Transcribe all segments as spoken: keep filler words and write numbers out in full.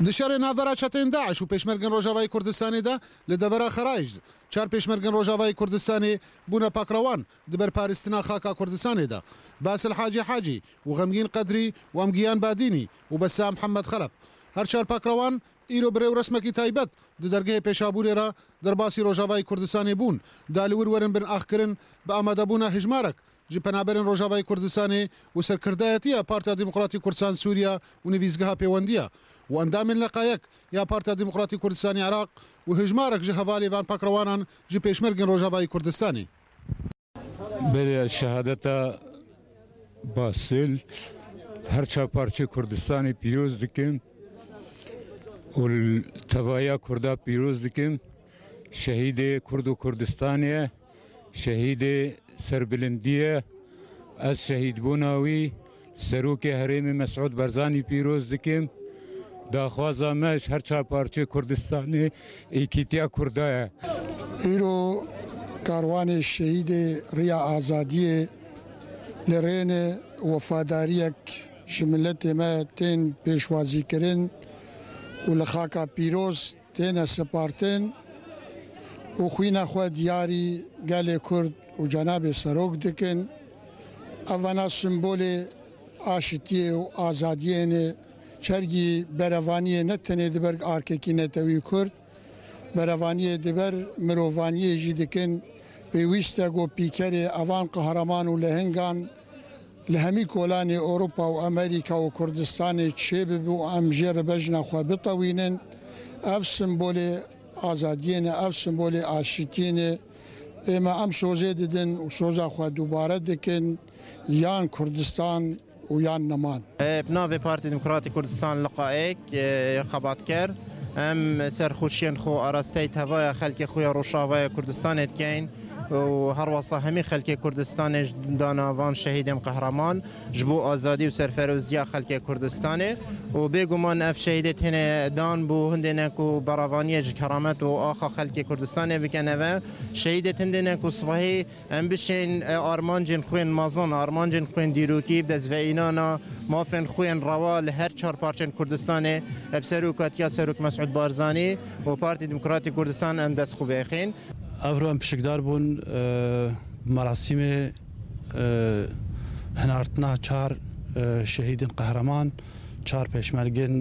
Di şerê navbera çeteyên DAIŞ û pêşmergên Rojavayê Kurdistanê de li devera Xerayij de çar pêşmergên Rojavayê Kurdistanê bûne pakrewan di ber parêstina xaka Kurdistanê de. Basil Hacî Hacî û Xemgîn Qedrî û Emgiyan Badînî û Bessam Mihemed Xelef, her çar pakrewan îro bi rêwresmekî taybet di dergehê Pêşabûrê re derbasî Rojavayê Kurdistanê bûn, da li wir werin bin axkirin bi amadebûna hejmarek ji penaberên Rojavayê Kurdistanê û serkirdayetiya Partiya Demokratîk Kurdistan Sûriya û Nivîsgeha Pêwendiya û endamên leqayek ya Partiya Demokratîk Kurdistanê Iraq û hejmarek ji hevalê van pakrewanan ji pêşmergên Rojavayê Kurdistanê. Belê, ez şehadeta Basil her çar parçeyê Kurdistanê pîroz dikim û li tevaya Kurda pîroz dikim. Şehîdê Kurd û Kurdistanê ye, şehîdê serbilindî ye. Ez şehîdbûna wî, Serokê Herêmê Mesûd Barzanî pîroz dikim. Daxwaza me ji her çar parçeyê Kurdistanê êkîtiya Kurda ye. Îro karwanê şehîdê Riya Azadiyê li rêne wefadariyek ji miletê me tên pêşwazîkirin û li xaka pîroz têne sipartin û xwîna xwe diyarî gelê Kurd û cenabê Serok dikin. Evana simbolê aşitiyê û azadiyê ne, çergî berevaniyê ne tenê di ber arkekî netewî Kurd, berevaniyê di ber mirovaniyê jî dikin. Pêwîst e ku pîkerê evan qehreman û lehingan li hemî kolanê Ewropa û Amerîka û Kurdistanê çêbibe û em jê re bejna xwe bitewînin. Ev simbolê azadiyê ne, ev simbolê aşitiyê ne. Ême em sozê didin û soza xwe dubare dikin, yan Kurdistan û yan neman. Bi navê Partî Demokratîk Kurdistan Liqaek, e, xebatker, em serxweşiyên xwe arasteyî tevaya xelkê xwe ya Rojavaya Kurdistanê dikeyn û herwesa hemî xelkê Kurdistanê ji dana van şehîdên qehreman ji bo azadî û serferoziya xelkê Kurdistanê û bêguman ev şehîdê têne dan bo hindê ne ku berevaniyê ji keramet û axa xelkê Kurdistanê bikin. Eve şehîdê tindê ne ku sibahî em bişên, e, armancên xwên mezin, armancên xwên dîrokî, bi destveînana mafên xwên rewa li her çar parçên Kurdistanê, e, bi serokatiya Serok Mesûd Barzanî û Partî Demokratîk Kurdistan em dest xwe bêxîn. Evro em pişikdar bûn, e, merasîmê, e, hinartina çar, e, şehîdên qehreman, çar pêşmergên,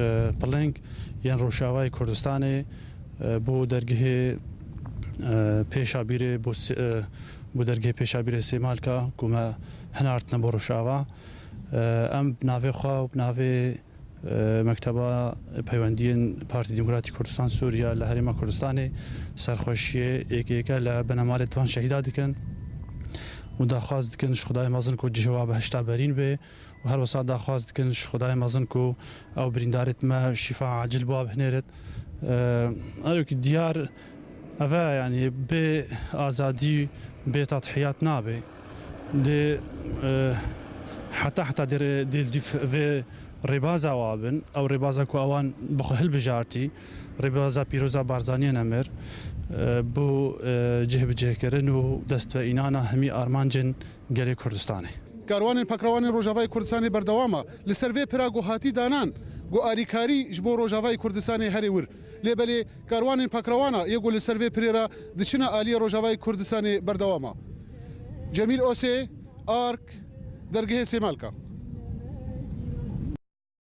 e, piling yên Rojavayê Kurdistanê, e, bo dergehê, e, Pêşabîrê, bo se-, e, bo dergehê Pêşabîrê Sêmalka ku me hinartine bo Rojava. E, em bi navê xwe û bi navê e, Mekteba Peywendiyên Partî Demokratîk Kurdistan Sûriya li Herêma Kurdistanê serxweşiyê êk êke li benemalê van şehîda dikin û daxwaz dikin ji Xwedayê mezin ku cihê wa behişta berîn bê û her wisa daxwaz dikin ji Xwedayê mezin ku ew birîndarêt me şîfa acil bi wa bihênêrit. E, erokî diyar Eve, yanî, bê azadî, bê tedhiyat nabe. Dê, e, heta, heta dê rê-, dê li dîf vê rêbaza wa bin, ew rêbaza ku ewan bi xwe hilbijartî, rêbaza pîroza Barzaniyê nemir, e, bo, e, cihbicihkirin û destveînana hemî armancên gelê Kurdistanê. Karwanên pakrewanên Rojavayê Kurdistanê berdewam e. Li ser vê pira ku hatî danan, ku alîkarî ji bo Rojavayê Kurdistanê herê wir. Lê belê karwanên pakrewana yê ku li ser vê pirê re diçine aliyê Rojavayê Kurdistanê berdewam e. Cemîl Osê, Ark, dergehê Sêmalka.